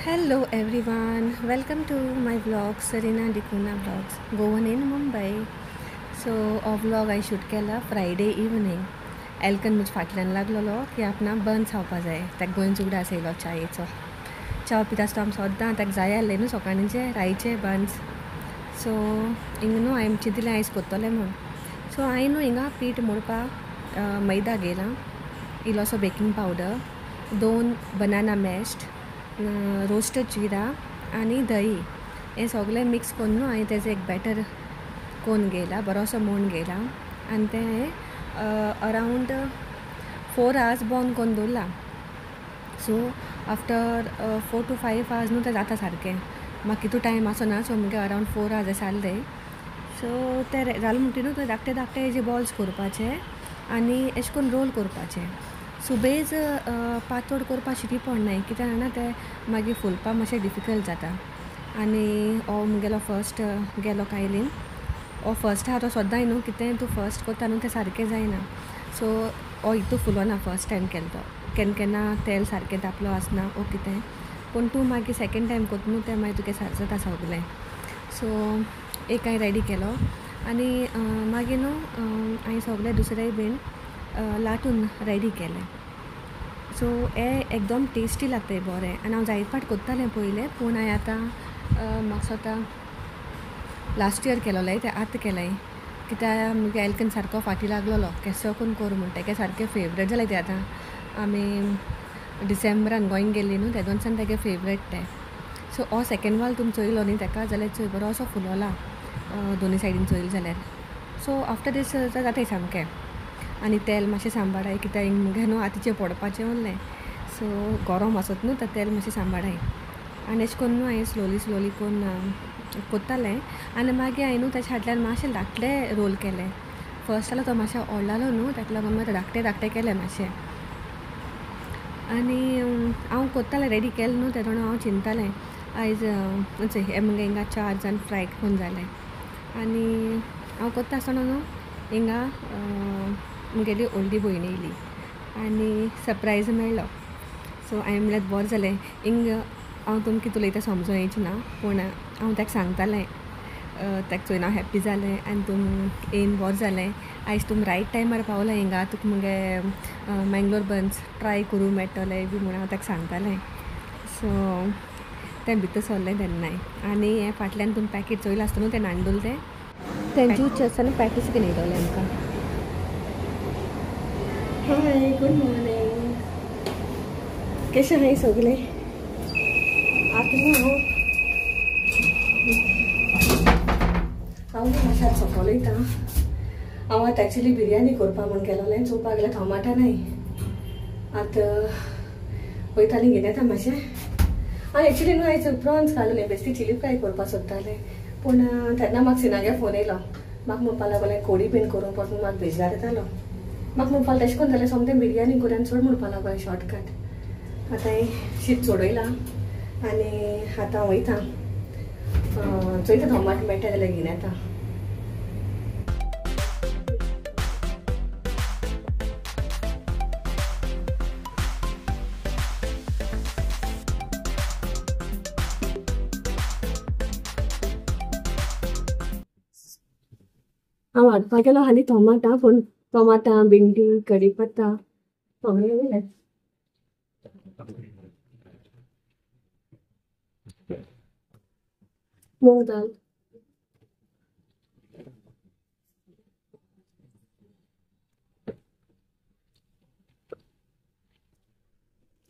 Hello everyone, welcome to my vlog Serena D'Cunha vlogs Goan in Mumbai. So हो vlog हांवें shoot केला Friday evening. Alcon म्हजे फाटल्यान लागलेलो की आपणाक बन्स खावपा जाय. ताका गोंयचो उगडास येयलो च्यायेचो. च्या पिता आसतना आमी सद्दां ताका जाय आसलें न्हू सकाळींचे रायचे बन्स. सो हिंगा न्हू हांवें चिंतलें आयज कोत्तोलें म्हूण. सो हांवें न्हू हिंगा पीठ मोडपाक मैदा घेयला, इल्लोसो बेकींग पावडर, 2 बनाना मॅश्ड, रोस्टेड जिरा आनी दही हें सगळें मिक्स करून न्हू हांवें तेजें एक बॅटर कोन घेयला, बरोसो मोण घेयला आनी तें हांवें अरावंड 4 आवर्स बंद करून दवरलां. सो आफ्टर 4 to 5 hours न्हू तें जाता सारकें. म्हाका कितू टायम आसना, सो मुगे अरावंड 4 आवर्स जालें. सो तें जालें म्हणटी न्हू तें धाकटे धाकटे हेजे बॉल्स करपाचे आनी अशें करून रोल करपाचे. सुबेज पातळ करपाक शिरी पडनाय, कित्याक जाणा तें मागीर फुलपाक मातशें डिफिकल्ट जाता. आनी हो मुगेलो फर्स्ट गेलो कायलीन, हो फर्स्ट आहा तो सद्दां न्हू कितें तूं फर्स्ट करता न्हू तें सारकें जायना. सो हो हितू फुलोना फर्स्ट टायम केलो तो. केन्ना केन्ना तेल सारकें तापलो आसना ओ कितें, पूण तूं मागीर सेकेंड टायम करता न्हू तें मागीर तुगे सारकें जाता सगलें. सो एक हांवें रेडी केलो आनी मागीर न्हू हांवें सगलें दुसरेंय बीन लाटून रेडी केलें. सो हें एकदम टेस्टी लागता बरें. आनी हांव जायत फाट करतालें पयलें, पूण हांवें आतां म्हाका दिसता लास्ट इयर केलोलें तें आतां केलें, कित्याक मुगे एल्कन सारको फाटीं लागलोलो केसो करून कर म्हूण. तेगे सारकें फेवरेट जालें तें. आतां आमी डिसेंबरान गोंय गेल्ली न्हू तेदोनसान तेगे फेवरेट तें. सो हो सेकेंड वाल तुमी चोयलो न्ही तेका जाल्यार चोय बरो असो फुलोला दोनी सायडीन चोयलो जाल्यार. सो आफ्टर दीस जाता सामकें. आनी तेल मातशें सांबाळाय, कित्याक मुगे न्हू आतांचें पडपाचें उरलें. सो गरम आसत न्हू तर तेल मातशें सांबाळाय. आनी अशें करून न्हू हांवें स्लोली स्लोली करून कोत्तालें. आनी मागीर हांवें न्हू ताच्या फाटल्यान मातशें धाकटे रोल केले. फर्स्ट जालो तो मातशें व्हडलो न्हू ताका लागून मागीर धाकटे धाकटे केले मातशें. आनी हांव कोत्तालें रेडी केलें न्हू तेदोना हांव चिंततालें आयज हे मुगे हिंगा 4 जाण फ्राय करून जालें. आनी हांव कोत्ता आसतना न्हू हिंगा मुगेली व्हडली भयण येयली आनी सरप्रायज मेळ्ळो. सो हांवें म्हणल्यार बरें जालें. हिंग हांव तुमकां कितें उलयता समजून येयचें ना, पूण हांव ताका सांगतालें, ताका चोयन हांव हॅप्पी जालें आनी तूं येयन बरें जालें. आयज तुमी रायट टायमार पावलां हिंगा, तुका मुगे मँगलोर बन्स ट्राय करूं मेळटलें बी म्हूण हांव ताका सांगतालें. सो तें भितर सरलें तेन्नाय. आनी हें फाटल्यान तुमी पॅकेट चोयलां आसता न्हू तें नांडूल तें तेंचे चर्चान पॅटीस घेवन येयलोलें आमकां. हाय, गूड मॉर्निंग, कशें आहाय सगळें? आतां न्हू हांव मातशें आतां सकयल वयता. हांव आतां एक्चुली बिरयानी करपा म्हूण गेलोलें, चोवपाक गेल्यार टोमाटां नाय. आतां वयतालीं घेवन येता मातशें. हांव एक्चुली न्हू आयज प्रॉन्स काडलें, बेश्टी चिली फ्राय करपाक सोदतालें, पूण तेन्ना म्हाका सिनागे फोन येयलो. म्हाका म्हणपाक लागलें कोडी बीन करूंक पडून म्हाका बेजार येतालो. म्हाका म्हणपाक तशें करून जाल्यार सोमतें बिरयानी करून आनी चड म्हणपाक लागलो शॉर्टकट. आतां हांवें शीत चडयलां आनी आतां वयता चोयता टोमाट मेळटा जाल्यार घेवन येता. हांव हाडपाक गेलो हालीं टोमाटां, पूण टोमाटां, भिंडी, कडीपत्ता सगळें येयलें. मूंग दाल,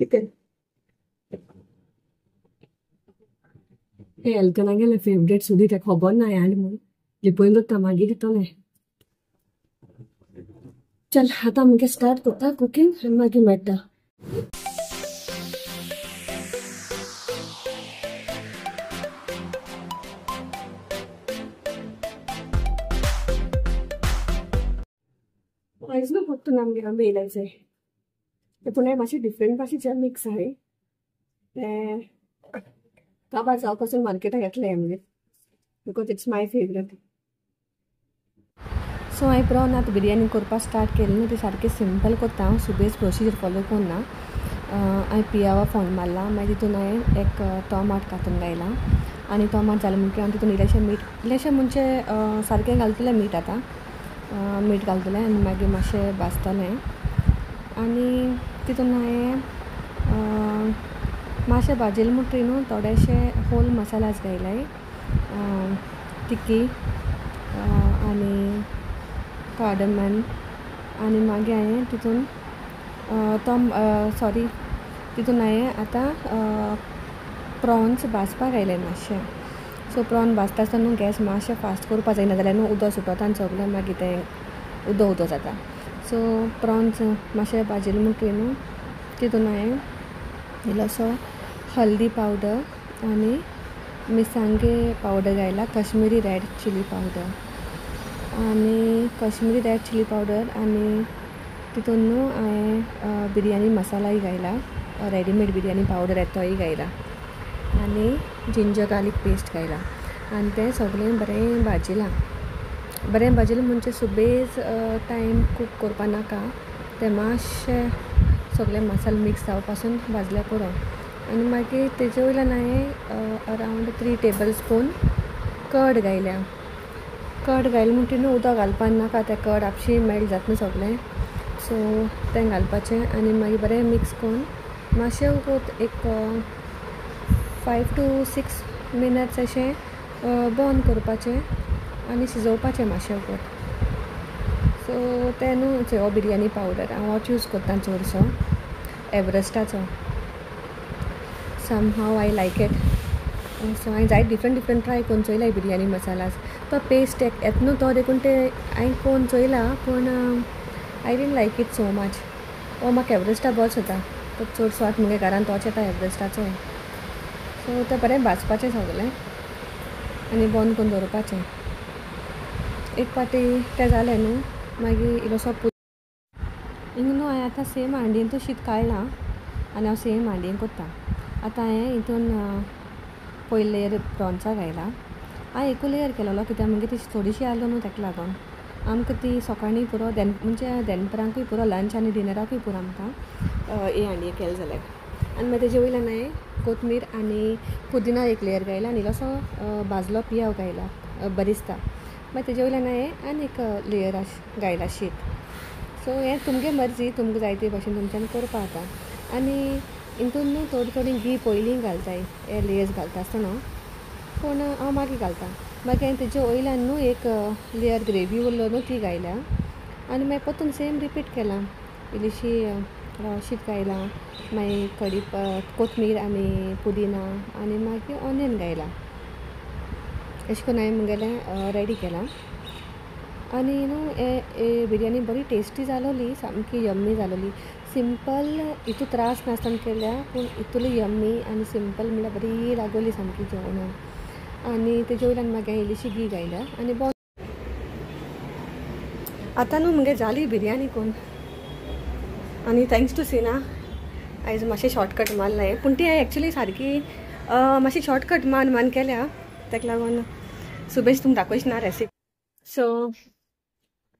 चिकन हे एल्कना गेलें फेवरेट सुदी, तेका खबर ना हाड म्हूण लिपयन दवरता, मागीर दितलें. चल आतां आमगे स्टार्ट करता कुकींग आनी मागीर मेळटा. आयज न्हू परतून आमगे आंबे येयलाय जाय, पूण हें मातशें डिफरंट भाशेचें मिक्स आहाय. तें काबार जावपा पासून मार्केटाक येतलें आमगेर, because it's my favourite. So हांवें प्रॉन आतां बिरयानी करपाक स्टार्ट केली न्हू, ती सारकें सिंपल करता हांव, सुबेज प्रोसिजर फॉलो करना. हांवें पियावा फोंड मारला. मागीर तितून हांवें एक टोमाट कातून घायला आनी टोमाट जालें म्हणटकीर हांव तितून इल्लेशें मीठ, इल्लेशें म्हणजे सारकें घालतलें मीठ, आतां मीठ घालतलें आनी मागीर मातशें भाजतलें. आनी तितून हांवें मातशें भाजयलें म्हणटकीर न्हू थोडेशे होल मसालास घायलाय, तिकी आनी कार्डमन. आनी मागीर हांवें तितून सॉरी तितून हांवें आतां प्रॉन्स भाजपाक घायले मातशें. सो प्रॉन भाजता आसतना न्हू गॅस मातशें फास्ट करपा जायना जाल्यार न्हू उदक सुटोता आनी सगळें मागीर तें उदक उदक जाता. सो प्रॉन्स मातशें भाजयले म्हणटकीर न्हू तितून हांवें इल्लोसो हल्दी पावडर आनी मिरसांगे पावडर घायला, कश्मीरी रेड चिली पावडर आनी कश्मीरी रेड चिली पावडर. आनी तितून न्हू हांवें बिरयानी मसालाय घायला, रेडीमेड बिरयानी पावडर येता तोय घायला आनी जिंजर गार्लीक पेस्ट घायला. आनी तें सगळें बरें भाजिलां. बरें भाजिलां म्हणजे सुबेज टायम कूक करपा नाका, तें मातशें सगळें मसालो मिक्स जावपा पासून भाजल्यार पुरो. आनी मागीर तेजे वयल्यान हांवें अरावंड 3 टेबल स्पून कर्ड घायल्या. कर्ड घायलें म्हणटकीर न्हू उदक घालपाक नाका, तें कर्ड आपशी मेल्ट जाता न्हू सगळें. सो तें घालपाचें आनी मागीर बरें मिक्स करून मातशें एक 5 to 6 minutes अशें बंद करपाचें आनी शिजोवपाचें मातशें वगत. सो तें न्हू हो बिरयानी पावडर हांव होच यूज करता चडसो, एवरस्टाचो. Somehow I like it. So हांवें जायते डिफरंट डिफरंट ट्राय करून चोयलाय बिरयानी मसालास. तो पेस्ट येता न्हू तो देखून ते हांवें करून चोयला, पूण I didn't like it so much. हो म्हाका एवरस्टा बरो जाता, तो चडसो आतां मुगे घरान तोच येता एवरस्टाचो. सो तें बरें भाजपाचें सगळें आनी बंद करून दवरपाचें. एक पाटी तें जालें न्हू मागीर इल्लोसो हिंगा न्हू हांवें आतां सेम हांडयेंतूच शीत काडलां आनी हांव सेम हांडयेन करता. आतां हांवें हितून पयले लेयर प्रॉन्सां घायला. हांवें एकू लेयर केलोलो कित्याक मागीर ती थोडीशी आसलो न्हू ताका लागून आमकां ती सकाळीं पुरो म्हणजे दनपरांकूय पुरो, लंच आनी डिनराकूय पुरो आमकां हे हांडये केले जाल्यार. आनी मागीर तेजे वयल्यान हांवें कोथमीर आनी पुदिना एक लेयर घायला आनी इल्लोसो भाजलो पियाव घायला बरिस्ता. मागीर तेजे वयल्यान हांवें आनी एक लेयर घायला शीत. सो हें तुमगे मर्जी, तुमकां जाय ते भशेन तुमच्यान करपा जाता. आनी हितून न्हू थोडी थोडी घी पयलीं घालताय हे लेयर्स घालता आसतना, पूण हांव मागीर घालता. मागीर हांवें तेजे वयल्यान न्हू एक लेयर ग्रेवी उरलो न्हू ती घायल्या आनी मागीर परतून सेम रिपीट केलां. इल्लीशी शीत घायलां, मागीर कडी कोथमीर आनी पुदिना आनी मागीर ऑनियन घायलां. अशें करून हांवें मुगेलें रेडी केलां. आनी न्हू हे बिरयानी बरी टेस्टी जालोली, सामकी यम्मी जालोली. सिंपल इतू त्रास नासतना केल्या, पूण इतली यम्मी आनी सिंपल म्हणल्यार बरी लागोली सामकी जेवणाक. आनी तेजे वयल्यान मागीर हांवें इल्लीशी घी घायल्या आनी बंद. आतां न्हू मुगे जाली बिरयानी कोन्न. आनी thanks to सिना आयज मातशें शॉर्टकट मारलें, पूण ती हांवें एक्चुली सारकी मातशी शॉर्टकट मान मान केल्या, ताका लागून सुबेज तुमकां दाखयच ना रेसिपी. सो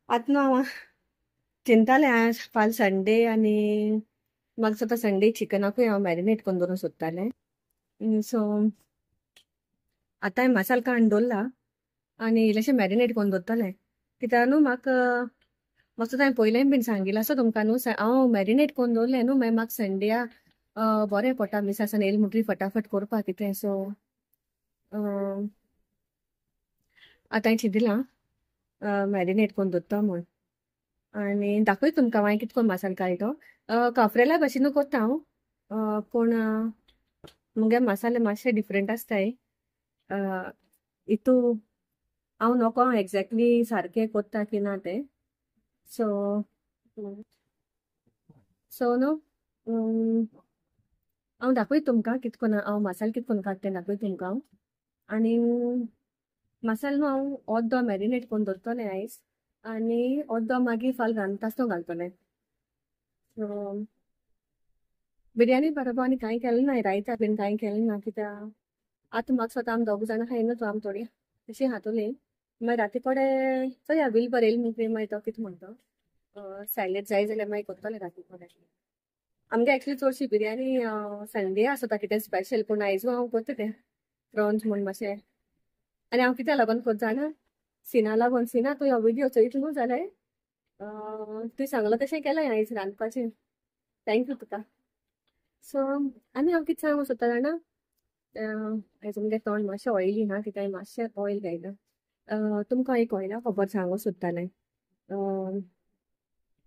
आतां न्हू हांव चिंतालें आज फाल्यां संडे आनी म्हाका दिसता संडे चिकनाकूय हांव मॅरिनेट करून दवरूंक सोदतालें. सो आतां हांवें मसालो काडून दवरला आनी इल्लेशें मॅरिनेट करून दवरतलें. कित्याक न्हू म्हाका मातसो हांवें पयलें बीन सांगिल्लें आसा तुमकां न्हू, हांव मॅरिनेट करून दवरलें न्हू मागीर म्हाका संड्या बरें पडटा मिसासान येयलें म्हणटकीर फटाफट करपाक कितें. सो आतां हांवें चिंतिलां मॅरिनेट करून दवरता म्हूण. आनी दाखयता तुमकां हांवें कितको मसालो काडलो तो. काफ्रेला भशेनू करता हांव, पूण मुगे मसाले मातशे डिफरंट आसताय. हितू हांव नको एग्जॅक्टली सारकें करता की ना तें. सो सो न्हू हांव दाखयता तुमकां कितको हांव मसालो कितको काडटा तें दाखयता तुमकां हांव. आनी मसालो न्हू हांव अर्दो मॅरिनेट करून दवरतलें आयज आनी अर्दो मागीर फाल्यां रांदता आसतना घालतलें. सो बिरयानी बरोबर आनी कांय केलें ना, रायता बीन कांय केलें ना, कित्याक आतां म्हाका स्वता आमी दोग जाणां खायना तो आमी थोडी तशी खातोली. मागीर राती कडेन चोया बील बरयलें म्हणटकीर मागीर तो कितें म्हणटा, सॅलेड जाय जाल्यार मागीर करतलें राती कडेन. आमगे एक्चुली चडशी बिरयानी संडे आसता कितें स्पेशल, पूण आयजू हांव करता तें प्रॉन्स म्हूण मातशें. आनी हांव कित्याक लागून करता जाणा, सिना लागून. सिना तूं हो व्हिडियो चोयत न्हू जाल्यार तुवें सांगलो तशें केलें आयज रांदपाचें, thank you तुका. सो आनी हांव कितें सांगूंक सोदता जाणा, आयज मुगे तोंड मातशें ऑयली ना कित्याक मातशें ऑयल घायलां. तुमकां एक ऑयला खबर सांगूंक सोदतालें.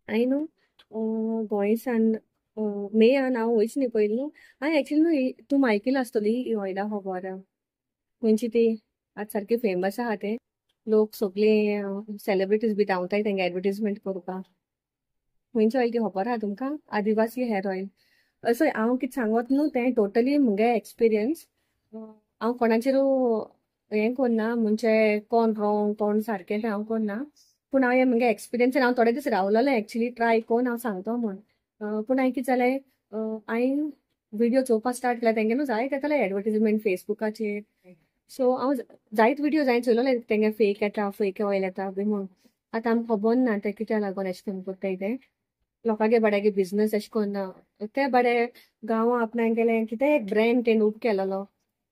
हांवें न्हू गोंयसान मेयान हांव वयच न्ही पयलीं न्हू, हांवें एक्चुली न्हू तूं आयकला आसतली ही ऑयला खबर, खंयची ती आतां सारकी फेमस आहा तें, लोक सगळे सेलिब्रिटीज बी धांवताय तेंगे एडवर्टीजमेंट करपाक. खंयची ऑयल ती खबर आहा तुमकां? आदिवासी हेअर ऑयल. असो हांव कितें सांगत न्हू तें टोटली मुगे एक्सपिरियन्स, हांव कोणाचेर हें करना, म्हणजे कोण रॉंग कोण सारकें तें हांव करना, पूण हांव हें मुगे एक्सपिरियन्स हांव थोडे दीस रावलोलें एक्चुली ट्राय करून हांव सांगता म्हूण. पूण हांवें कितें जालें, हांवें व्हिडियो चोवपाक स्टार्ट केला तेंगे न्हू जायत येतालें एडवर्टीजमेंट फेसबुकाचेर. सो हांव जायत व्हिडियो जायत चोयलोले तेंगे फेक येता फेक ऑयल येता बी म्हूण. आतां आमकां खबर ना तें कित्याक लागून अशें करून करताय तें, लोकांगे बड्यागे बिजनस अशें करून ते बरे गांवां आपणाक गेले कितें एक ब्रँड तेणें उब केलेलो,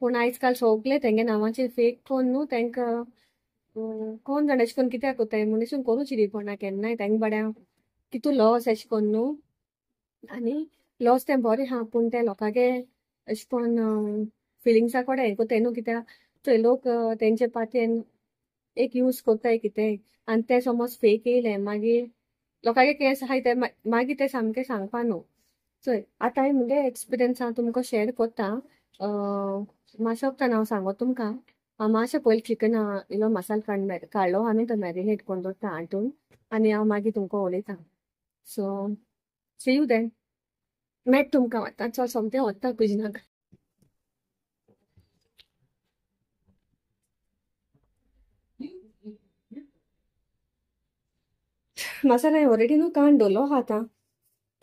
पूण आयज काल सगळे तेंगे नांवाचेर फेक करून न्हू तेंकां कोण जाणा अशें करून कित्याक करताय म्हूण अशें करूं दी कोणा केन्नाय तेंका बड्या कितू लॉस अशें करून न्हू. आनी लॉस तें बरें आहा पूण तें लोकांगे अशें करून फिलिंग्सा कडेन हें करताय न्हू, कित्याक थंय लोक तेंचे पातयेन एक यूज करताय कितेंय आनी तें समज फेक येयलें मागीर लोकांगे केस आहाय ते मागीर तें सामकें सांगपा न्हू. चोय आतां हांवें मुगे एक्सपिरियन्स हांव तुमकां शेअर करता. मातशें वखदान हांव सांगो तुमकां, हांव मातशें पयलीं चिकन इल्लो मसालो काडलो आनी तो मॅरिनेट करून दवरता आटून, आनी हांव मागीर तुमकां उलयता. सो सी you then, मेळटा तुमकां आतां. चल सोमतें वता कुजिनाक. मसाला हांवें ऑलरेडी न्हू काडून दवरलो आहा आतां,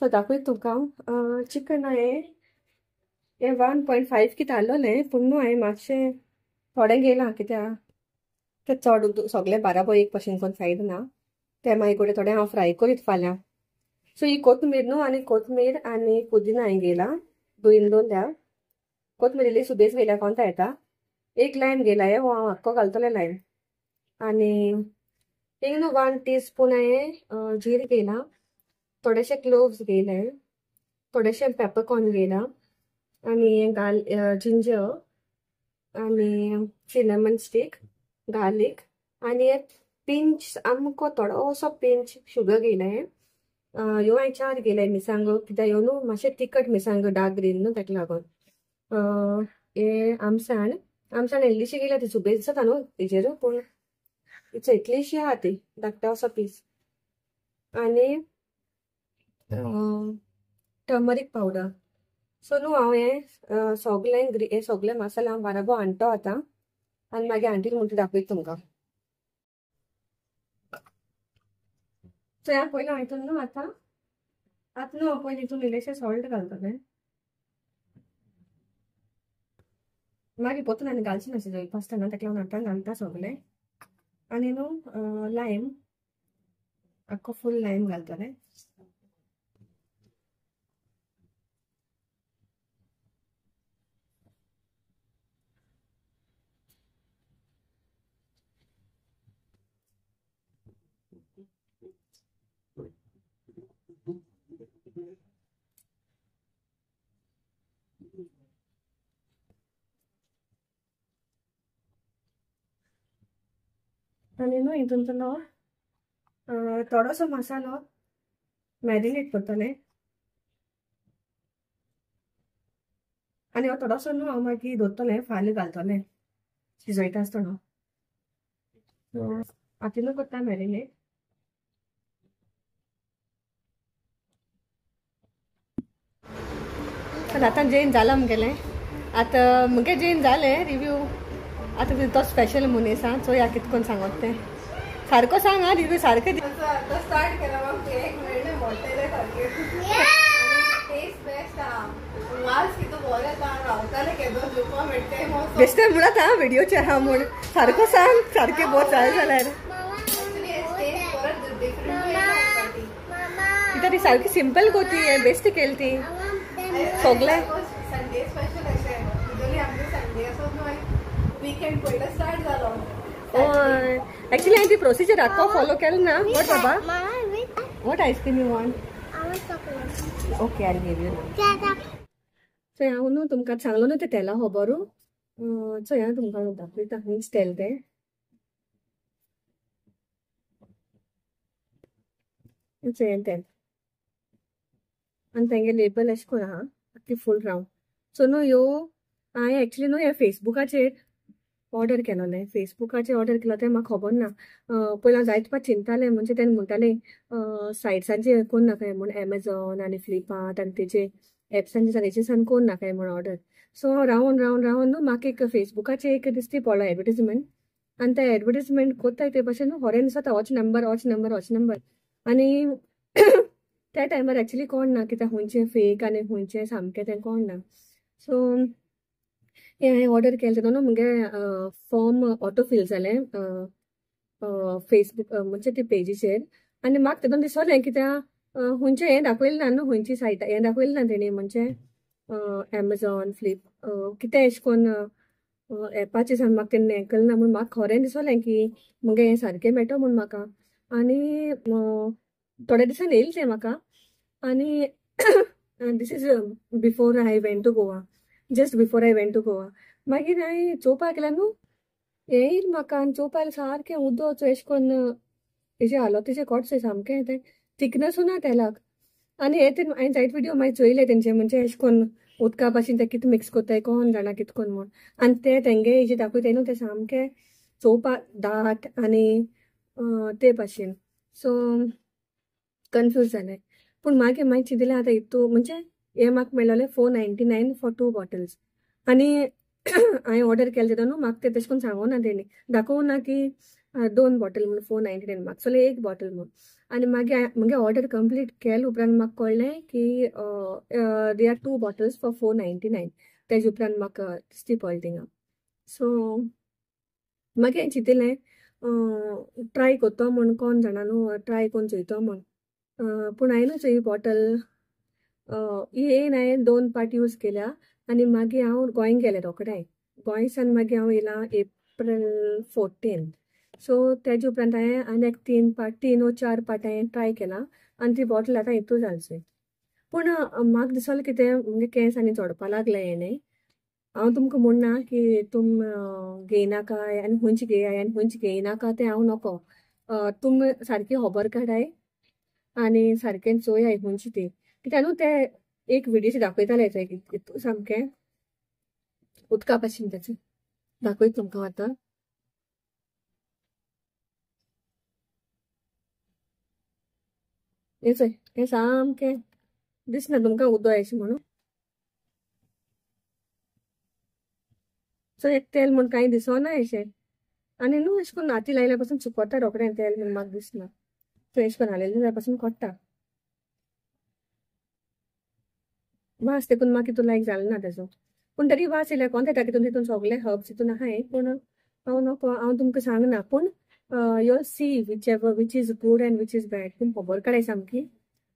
तो दाखयता तुमकां. चिकन हांवें हें 1.5 कितें आहलोलें, पूण न्हू हांवें मातशें थोडें घेयलां कित्याक तें चड सगळें बाराबर एक भशेन करून फायदो ना, तें मागीर कडेन थोडें हांव फ्राय करीत फाल्यां. सो ही कोथमीर न्हू आनी कोथमीर आनी पुदिना हांवें घेयला, दोन दोन द्या. कोथमीर इल्ली सुबेज घेयल्या कोणता येता. एक लायम घेयला हो हांव आख्खो घालतलें लायम. आनी एक न्हू 1 टीस्पून हांवें जीर घेयला, थोडेशे क्लोव्स घेयले, थोडेशे पेपरकॉर्न घेयला, आनी जिंजर आनी सिनेमन स्टीक, गार्लीक, आनी एक पिंच आमकां थोडोसो पिंच शुगर घेयलें. ह्यो हांवें 4 घेयले मिरसांगो, कित्याक ह्यो न्हू मातशें तिखट मिरसांगो डार्क ग्रीन न्हू ताका लागून. हें आमसाण, आमसाण इल्लीशी घेयल्या ती सुबेज दिसता न्हू तेजेर, पूण इतलीशी आहा ती धाकटा असो पीस. आनी टर्मरीक पावडर. सो न्हू हांव हें सगळें हें सगळें मसाला हांव बाराबर हाणटो आतां आनी मागीर हांटील म्हणटा दाखयता तुमकां. सो ह्या पयलीं हांव हितून न्हू आतां आतां न्हू हांव पयलीं हितून इल्लेशें सॉल्ट घालतलें, मागीर परतून आनी घालचें ना शिजोवपा आसतना, ताका लागून आतां घालता सगळें. आनी न्हू लायम आख्खो फूल लायम घालतलें. आनी न्हू हितून थोडोसो मसालो मॅरिनेट करतलें, आनी हो थोडोसो न्हू हांव मागीर दवरतलें फाल्यां घालतलें शिजयता आसतना. आतां न्हू करता मॅरिनेट. चल आतां जेवण जालां मुगेलें, आतां मुगे जेवण जालें रिव्यू. आतां तो स्पेशल मनीस आहा, चोया कितें करून सांगत तें सारको सांग. हा रिव्यू सारकें स्टार्ट केला एक मेळ्ळें मोटेले सारकें टेस्ट बेस्ट आहा, वास कितू बरो येता, रावताले केदो जेवपा मेळटे. बेश्टें म्हणत हा व्हिडियोचेर आहा म्हूण सारको सांग, सारकें बोर जालें जाल्यार कित्याक ती सारकी सिंपल कोती हें बेश्ट केली ती. सगळे संडे स्पेशल अशें युजली आमचे संडे असो न्हू वीकेंड पयलो स्टार्ट जालो. हय एक्चुअली हांवें ती प्रोसिजर आख्खो फॉलो केलो ना. What बाबा, what ice cream you want? Okay I give you. चोय हांव न्हू तुमकां सांगलो न्हू तें तेला खबरू. चोय हांव तुमकां दाखयता खंयच तेल तें. चोय तेल आनी तेंगे लेबल अशें करून आहा आख्खी फूल रावंड. सो न्हू ह्यो हांवें एक्चुली न्हू हे फेसबुकाचेर ऑर्डर केलोलें. फेसबुकाचेर ऑर्डर केलो तें म्हाका खबर ना. पयलीं हांव जायते पाट चिंतालें म्हणजे तेन्ना म्हणटालें सायट्सांचेर कोन्न नाकाय म्हूण, एमेझॉन आनी फ्लिपकार्ट आनी तेजे एप्सांचे तेजे सान कोन्न नाकाय म्हूण ऑर्डर. सो हांव रावन रावन रावन न्हू म्हाका एक फेसबुकाचेर एक दिसती पडलो एडवर्टीजमेंट आनी ते एडवर्टीजमेंट कोत्ताय ते भशेन न्हू खरें दिसता होच नंबर होच नंबर होच नंबर. आनी त्या टायमार एक्चुली कोण ना कित्याक खंयचें फेक आनी खंयचें सामकें तें कोण ना. सो हें हांवें ऑर्डर केलें तेन्ना न्हू मुगे फॉर्म ऑटो फील जालें फेसबूक म्हणजे ते पेजीचेर. आनी म्हाका तेतून दिसलें कित्याक खंयचें हें दाखयलें ना न्हू, खंयची सायट हें दाखयलें ना तेणी म्हणजे एमेझॉन फ्लिप कितें अशें करून एपाचेर सान म्हाका तेन्ना हें केलें ना म्हूण म्हाका खरें दिसलें की मुगे हें सारकें मेळटा म्हूण म्हाका. आनी थोड्या दिसांनी येयलें तें म्हाका. आनी this is before I went to Goa, just before I went to Goa. मागीर हांवें चोवपाक गेल्यार न्हू हें येयलें म्हाका आनी चोवपाक सारकें उदक अशें करून हेजें हालो तेजें कोटशें सामकें तें थिकनसूय ना तेलाक. आनी हें तें हांवें जायते व्हिडियो मागीर चोयले तेंचे म्हणजे अशें करून उदका भाशेन तें कितें मिक्स कोत्ताय कोण जाणा कितें करून म्हूण. आनी ते तेंगे हेजें दाखयताय न्हू तें सामकें चोवपाक दाट आनी ते भाशेन. सो कन्फ्यूज जालें. पूण मागीर मागीर चिंतलें आतां हितू म्हणजे हें म्हाका मेळ्ळें 499 फॉर 2 बॉटल्स. आनी हांवें ऑर्डर केलें तेन्ना न्हू म्हाका तें तशें करून सांगूं ना तेणी, दाखोवं ना की 2 बॉटल म्हूण 499, म्हाका सगळें एक बॉटल म्हूण. आनी मागीर मुगे ऑर्डर कंप्लीट केले उपरांत म्हाका कळ्ळें की they are 2 bottles for 499. तेजे उपरांत म्हाका दिसती पडलें थिंगा. सो मागीर हांवें चिंतलें ट्राय करता म्हूण, कोण जाणा न्हू ट्राय करून चोयता म्हूण. पूण हांवें न्हू चोय बॉटल ही येयन हांवें 2 पाट यूज केल्या. आनी मागीर हांव गोंय गेलें रोखडें. गोंयसान मागीर हांव येयलां एप्रिल 14. सो तेजे उपरांत हांवें आनी एक 3 वो 4 पाट हांवें ट्राय केला आनी ती बॉटल आतां हितू जाल. पूण म्हाका दिसलें कितें म्हणजे केंस आनी झडपा लागले हेणें. हांव तुमकां म्हणना की तुम घेयनाका आनी खंयची घेयाय आनी खंयची घेयनाका तें हांव नको. तुमी सारकी खबर काडाय आनी सारकें चोयाय खंयची ती, कित्याक न्हू ते एक व्हिडियो दाखयताले हितू सामकें उदका भाशेन तेचें दाखयता तुमकां आतां. हें चोय हें सामकें दिसना तुमकां उदक अशें म्हणून. सो एक तेल म्हूण कांय दिसना अशें. आनी न्हू अशें करून हाती लायल्या पासून सुकता रोखडें तेल म्हूण म्हाका दिसना. सो अशें करून हालयलें जाल्यार पासून कोट्टा वास, देखून म्हाका तितून लायक जालें ना तेजो. पूण तरी वास येयल्यार कोण येता तितून तितून सगळे हर्ब्स तितून आहाय. पूण हांव नको, हांव तुमकां सांगना. पूण you see which is good and which is bad तुमी खबर काडाय सामकी.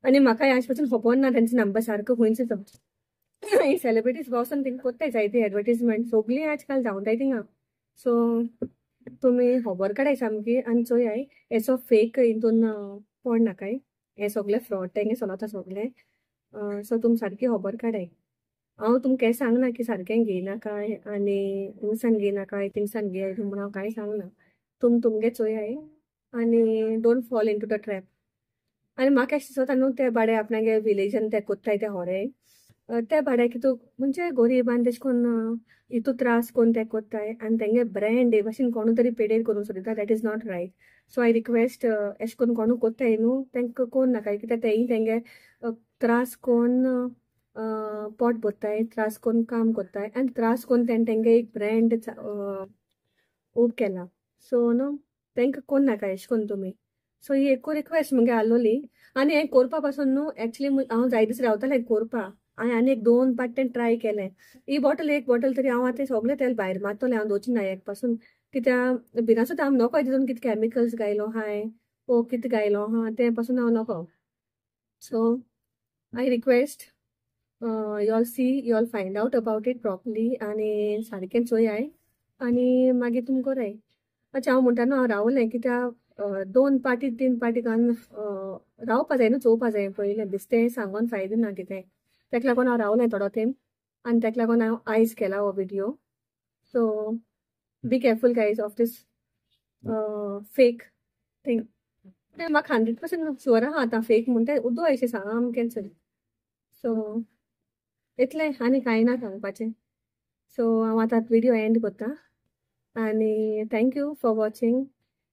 आनी म्हाका ह्या पासून खबर ना तेंचो नंबर सारको खंयचो तो. ही सेलिब्रिटीज वचोन थिंगा कोत्ताय जायती एडवर्टीजमेंट सगळीं आजकाल जावंताय थिंगा. सो तुमी खबर काडाय सामकी आनी चोयाय हेचो फेक हितून पड नाकाय. हें सगळें फ्रॉड तेंगे चलता सगळें. सो तुमी सारकी खबर काडाय. हांव तुमकां हें सांगना की सारकें घेयनाकाय आनी हिंगसान घेयनाकाय थिंगसान घेयाय म्हूण हांव कांय सांगना. तुम तुमगे चोयाय आनी don't fall into the trap. आनी म्हाका अशें दिसता न्हू ते बाडे आपणागे विलेजान ते कोत्ताय ते होरे ते भाड्या कितू म्हणजे गरीब आनी तेश कोन्न इतू त्रास कोन्न ते कोत्ताय आनी तेंगे ब्रँड हे भाशेन कोणू तरी पेडेर करूंक सोदता. That is not right. So I request एशें कोन्न कोणू कोत्ताय न्हू तेंकां कोन्न नाकाय, कित्याक तेंय तेंगे त्रास कोन्न पोट भरताय, त्रास कोन्न काम कोत्ताय आनी त्रास कोन्न तेणें तेंगे एक ब्रँड उब केला. सो न्हू तेंकां कोन्न नाका एशें कोन्न तुमी. सो ही एकू रिक्वेस्ट मुगे आसलोली. आनी हें कोरपा पासून न्हू एक्चुली हांव जाय दीस रावतालें कोरपा. हांवें आनी एक 2 पाट तें ट्राय केलें. ही बॉटल एक बॉटल तरी हांव आतां सगळें तेल भायर मारतलें हांव दवरचें ना एक पासून, कित्याक भिरांत हांव नको तितून कितें कॅमिकल्स घायलो हांवें ओ कितें घायलो आहा तें पासून हांव नको. So I request You'll see, you'll find out about it properly आनी सारकें चोयाय आनी मागीर तुमी कराय. अच्छा, हांव म्हणटा न्हू, हांव रावलें कित्याक 2 पार्टी 3 पार्टी घालून रावपा जाय न्हू, चोवपा जाय पयलें, बेश्टें सांगोन फायदो ना कितें. तेका लागून हांव रावलें थोडो तेंप आनी तेका लागून हांव आयज केला हो video. So be careful guys of this fake thing. म्हाका 100% शुअर आहा आतां फेक म्हण तें उदो अशें सांगा आम कॅन्सल. सो इतलें आनी कांय ना सांगपाचें. सो हांव आतां विडियो एंड करता आनी thank you for watching.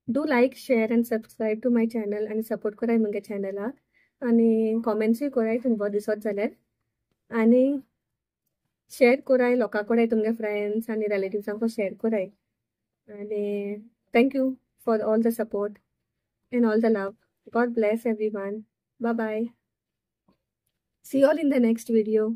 Do like, share and subscribe to my channel आनी सपोर्ट कराय म्हगे चॅनलाक आनी कॉमेंट्सूय कराय तुमकां दिसत जाल्यार आनी शेअर कराय लोकां कडेन, तुमगे फ्रेंड्स आनी रिलेटिव्सांक शेअर कराय. आनी thank you for all the support and all the love. God bless everyone. Bye bye. See you all in the next video.